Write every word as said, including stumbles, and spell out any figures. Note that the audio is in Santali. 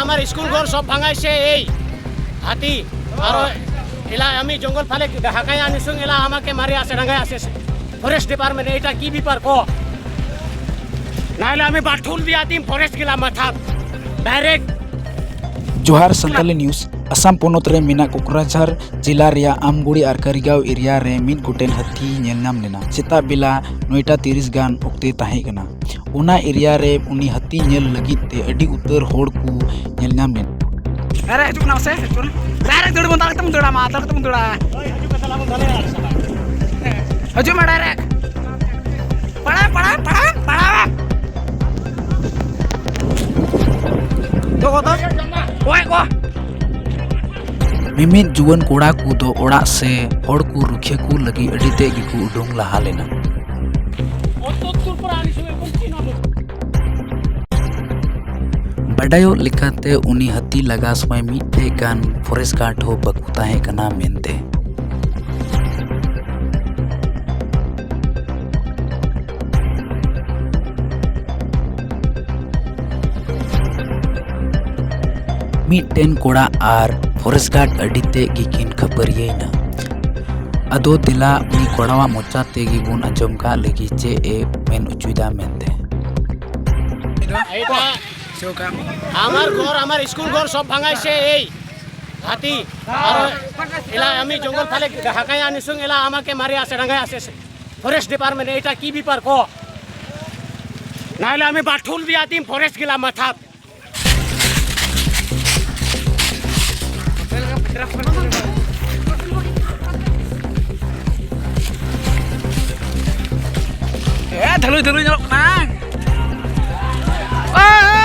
আমার স্কুল ঘর সব ভাঙাইছে এই হাতি। আর এলা আমি জঙ্গল ফালে হাকায়া নিসুং, এলা আমাকে মারে আছে, ডাঙায় আছে। ফরেস্ট ডিপার্টমেন্ট, এটা কি ব্যাপার ক? নাহলে আমি বাঠুল বিয়াতিম ফরেস্ট গিলা মাথা ডাইরেক্ট। ᱡᱚᱦᱟᱨ ᱥᱟᱱᱛᱟᱞᱤ ᱱᱤᱭᱩᱡᱽ᱾ ᱟᱥᱟᱢ ᱯᱚᱱᱚᱛ ᱨᱮ ᱢᱮᱱᱟᱜ ᱠᱚᱠᱨᱟᱡᱷᱟᱨ ᱡᱮᱞᱟ ᱨᱮᱭᱟᱜ ᱟᱢᱜᱩᱲᱤ ᱟᱨ ᱠᱟᱹᱨᱤᱜᱟᱸᱣ ᱮᱨᱤᱭᱟ ᱨᱮ ᱢᱤᱫ ᱜᱚᱴᱮᱱ ᱦᱟᱹᱛᱤ ᱧᱮᱞ ᱧᱟᱢ ᱞᱮᱱᱟ᱾ ᱥᱮᱛᱟᱜ ᱵᱮᱞᱟ ᱱᱚᱭᱴᱟ ᱛᱤᱨᱤᱥ ᱜᱟᱱ ᱚᱠᱛᱮ ᱛᱟᱦᱮᱸ ᱠᱟᱱᱟ᱾ ᱚᱱᱟ ᱮᱨᱤᱭᱟ ᱨᱮ ᱩᱱᱤ ᱦᱟᱹᱛᱤ ᱧᱮᱞ ᱞᱟᱹᱜᱤᱫ ᱛᱮ ᱟᱹᱰᱤ ᱩᱛᱟᱹᱨ ᱦᱚᱲ ᱠᱚ ᱧᱮᱞ ᱧᱟᱢ ᱞᱮᱱᱟ᱾ ᱟᱨᱮ ᱦᱤᱡᱩᱜ ᱠᱟᱱᱟ ᱢᱟᱥᱮ, ᱦᱤᱡᱩᱜ ᱠᱟᱱᱟ᱾ ᱰᱟᱭᱨᱮᱠᱴ ᱫᱟᱹᱲ ᱵᱚᱱ, ᱫᱟᱞ ᱠᱟᱛᱮ ᱵᱚᱱ ᱫᱟᱹᱲᱟ, ᱢᱟ ᱫᱟᱞ ᱠᱟᱛᱮ ᱵᱚᱱ ᱫᱟᱹᱲᱟ᱾ ᱦᱤᱡᱩᱜ ᱢᱮ ᱰᱟᱭᱨᱮᱠᱴ᱾ ᱯᱟᱲᱟᱣ, ᱯᱟᱲᱟᱣ, ᱯᱟᱲᱟᱣ, ᱯᱟᱲᱟᱣ᱾ ᱫᱚ ᱠᱚ ᱫᱚ᱾ ᱚᱭ ᱠᱚ᱾ ᱢᱤᱢᱤᱫ ᱡᱩᱣᱟᱹᱱ ᱠᱚᱲᱟ ᱠᱚᱫᱚ ᱚᱲᱟᱜ ᱥᱮ ᱦᱚᱲ ᱠᱚ ᱨᱩᱠᱷᱤᱭᱟᱹ ᱠᱚ ᱞᱟᱹᱜᱤᱫ ᱟᱹᱰᱤ ᱛᱮᱫ ᱜᱮᱠᱚ ᱩᱰᱩᱝ ᱞᱟᱦᱟ ᱞᱮᱱᱟ᱾ ᱵᱟᱰᱟᱭᱚᱜ ᱞᱮᱠᱟᱛᱮ, ᱩᱱᱤ ᱦᱟᱹᱛᱤ ᱞᱟᱜᱟ ᱥᱚᱢᱚᱭ ᱢᱤᱫᱴᱮᱡ ᱜᱟᱱ ᱯᱷᱚᱨᱮᱥᱴ ᱜᱟᱨᱰ ᱦᱚᱸ ᱵᱟᱠᱚ ᱛᱟᱦᱮᱸ ᱠᱟᱱᱟ ᱢᱮᱱᱛᱮ᱾ ᱢᱤᱫᱴᱮᱱ ᱠᱚᱲᱟ ᱟᱨ ᱯᱷᱚᱨᱮᱥᱴ ᱜᱟᱨᱰ ᱟᱹᱰᱤ ᱛᱮᱫ ᱜᱮᱠᱤᱱ ᱠᱷᱟᱹᱯᱟᱹᱨᱤᱭᱟᱹᱭᱮᱱᱟ᱾ ᱟᱫᱚ ᱫᱮᱞᱟ ᱩᱱᱤ ᱠᱚᱲᱟᱣᱟᱜ ᱢᱚᱪᱟ ᱛᱮᱜᱮ ᱵᱚᱱ ᱟᱸᱡᱚᱢ ᱠᱟᱜ ᱞᱮᱜᱮ ᱪᱮᱫ ᱮ ᱢᱮᱱ ᱦᱚᱪᱚᱭᱮᱫᱟ ᱢᱮᱱᱛᱮ᱾ এটা আমার ঘর, আমার স্কুল ঘর সব ভাঙাইছে এই হাতি। আর এলা আমি জঙ্গল ফালে হাকায়া নিসুং, এলা আমাকে মারে আছে, ডাঙায় আছে। ফরেস্ট ডিপার্টমেন্ট, এটা কি ব্যাপার ক? নাহলে আমি বাঠুল বিয়াতিম ফরেস্ট গিলা মাথা। ᱮ, ᱫᱷᱟᱹᱞᱩᱭ ᱫᱷᱟᱹᱞᱩᱭ ᱧᱮᱞᱚᱜ ᱠᱟᱱᱟ᱾ ᱮ, ᱮ,